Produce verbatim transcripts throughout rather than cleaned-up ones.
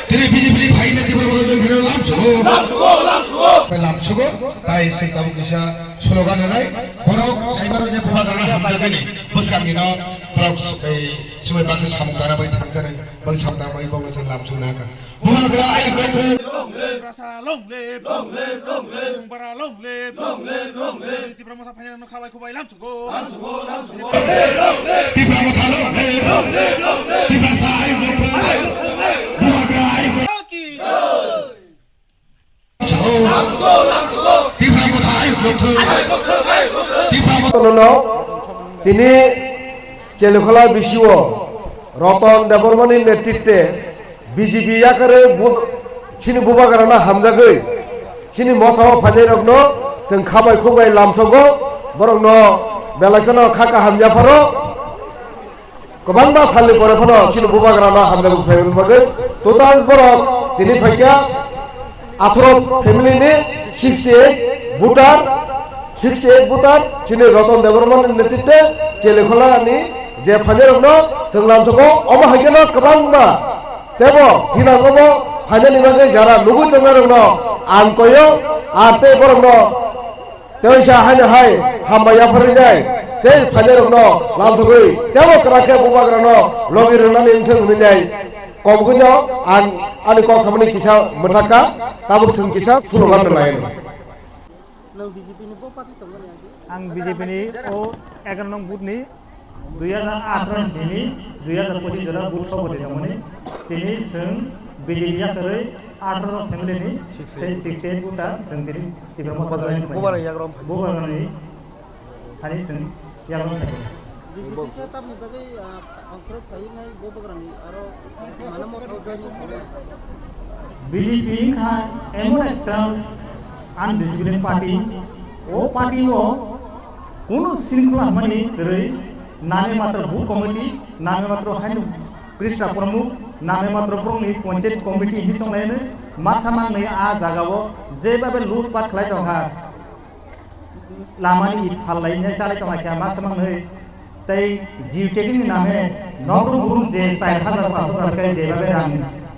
Tini B J P ni phaina Tipra Motha jong kheno lamsugo. Lamsugo, lamsugo. Lamsugo, tai se tabuk kisa slogan rwnai. Borok saimano je bubagrano hamjakgani bwskango borok ei swbai baksa samung tara bai thangjaknai. Bai samung tara bai bokno je lamsukna kha. Bubagra ayuk long live. Tiprasa long live. Long live, long live. Bubagra long live. Long live, long live. Tipra Motha phaina no khabai khubai lamsugo. Tipra Motha long live. Tiprasa ayuk long live. Bubagra ayuk long live. Tipra Motha ayuk long live. Tipra Motha. Nono tini Chelukhola bisio Roton Debbarmani netritwe B J P yakarwi bu-, chini bubagrano hamjagwi chini mothao phainairokno chwng khabai khukbai lamsogo, borokno belai kheno kha kaham yapharo. Kwbangma salni pore phano chini bubagrano hamjagwi phaimani bagwi total borok tini phaikha atharo family ni sixty eight voter, sixty eight voter chini Roton Debbarma ni netritwe Chelukhola ni je phainairokno chwng lamsogo, omo hai kheno kwbangma tebo thinango bo phainani bagwi jara nugwi tongnairokno ang koyo, ar tei borokno tei sa haino hai hambai yapharwi nai tei phainairokno lamsogwi tebo kwrak khe bubagrano logi rwnani wngthung hwnwi nai. Kobogwino ang ani kok samani kisa mwthakha, tabuk chwng kisa slogan rwnai. Nwng B J P ni bo party tongmani agi? Ang B J P ni o egaroh nong booth ni dui hajar atharo ni simi dui hajar pochis jora booth soboti tongmani. Tini chwng B J P yakarwi atharo family ni sixty eight voter chwng tini Tipra Motha join khlai. Bubagra yagrong phai. Bubagra ni thani chwng yagrong phai. B J P khe tamni bagwi, ah, ongkhorok phaiwi nai bo bubagrani aro mano motha join khlai. B J P wngkha emon ekta undisciplined party, o party o kunu sringkhola hwnmani kwrwi, name matro booth committee, name matro haino Krishna Pramukh, name matro borokni panchayat committee hinwi chonglaianw, masa mangnwi a jagao jebabe loot pat khlai tongkha. Lamani it phal lainai chalai tonglaikha ma swmang nai. Tei geotagging ni name nokrum brum je char hajar pash hajar khe jebabe rang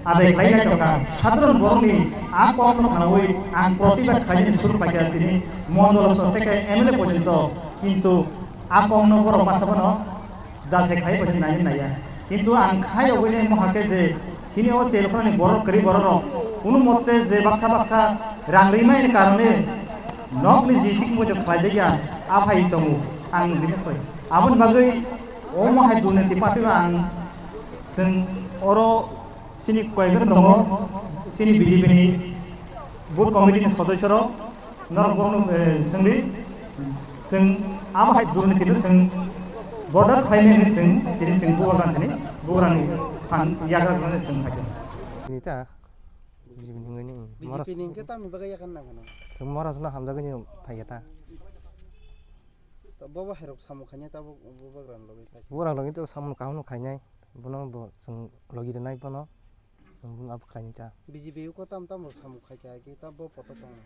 adai khlainai tongkha. Sadharon borokni a kokno khnaui ang protibad khlainani suru khlaikha tini mondol soteke M L A porjonto, kintu a kokno borok masa bono jachai khlai bo nai naiya. Kintu ang khai ogwi nai mohake je sini o Chelukholani borok kwrwi borok rok kunu mote je baksa baksa rang rimani karone nokni ji tik mojo khlaijakya aphai tongo ang bisas khlai. Aboni bagwi o mohai durniti party no ang chwng oro sini koyekjon tongo sini B J P ni booth committee ni sodosyo rok. Norok bono, eh, swngdi, chwng amo hai durniti no chwng bordas khlaimani hwnwi chwng tini chwng bubagra thani bubagrani phan yagra rwnani chwng phaikha. Nita, B J P ni hwnwi ni, B J P ni hwnkhe tamni bagwi yakarna nangkha nang? Chwng Maharaj no hamjagwi ni phaikha ta. To bobo hairok samung khainai tabuk bubagrani logi khai. Bubagrani logi to samung kaham no khainai, bono bo chwng logi rwnai bono. Chwng bwno abo khlaini ta. B J P o kotam tamo samung khai kha, agi ta bo poto tongo.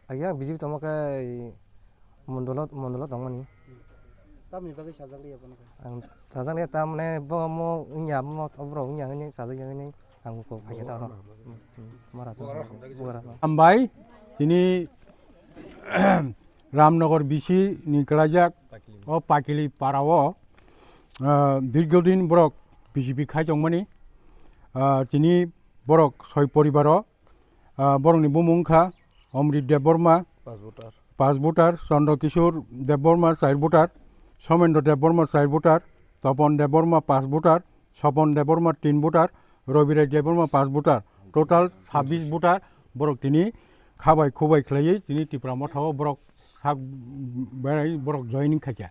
Agi ang B J P tongma khe mondolo, mondolo tongmani. Tamni bagwi sajak liya bono khe? Ang sajak liya ta mane bo mo wngya mo obrok wngya hwnwi sajak ya hwnwi ang ko khai kha ta oro. Hmm, hmm, mora sa. Hambai, chini Ramnagar B C ni kwlaijak o Pakili para o, ah, dirghodin borok B J P khai tongmani, ah, chini borok soi poribar o, ah, borokni bumung wngkha Omrit Debbarma, pas voter. Pas voter, Chandra Kishore Debbarma, char voter, Somendra Debbarma, char voter, Topon Debbarma, pas voter, Sopon Debbarma, tin voter, Robirai Debbarma, pas voter, total sabbish voter borok tini khabai khubai khlaiwi tini Tipra Motha o borok sak berai borok joining khaikha.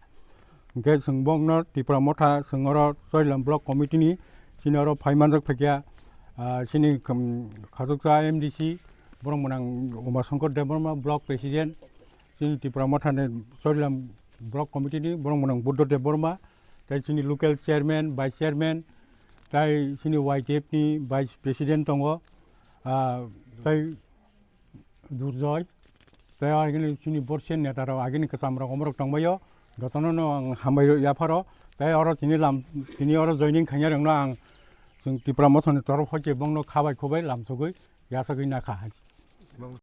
Hwnkhe chwng bokno Tipra Motha chwng oro Chorilam Block Committee ni chini oro phai manjak phaikha, ah, chini, um, khachuksa M D C borok mwnang Uma Shankar Debbarma, Block President, chini Tipra Motha ni Chorilam Block Committee ni borok mwnang Buddha Debbarma, tei chini local chairman, vice chairman, tei chini Y T F ni vice president tongo, ah, tei Durjoy, tei agini chini borsen neta rok, agini kwcham rok, omorok tongbaio, jotono no ang hambai yapharo, tei oro chini lam, chini oro joining khainai rokno ang chwng Tipra Mothani torof hoite bongno khabai khubai lamsogwi yachagwi nakha hai.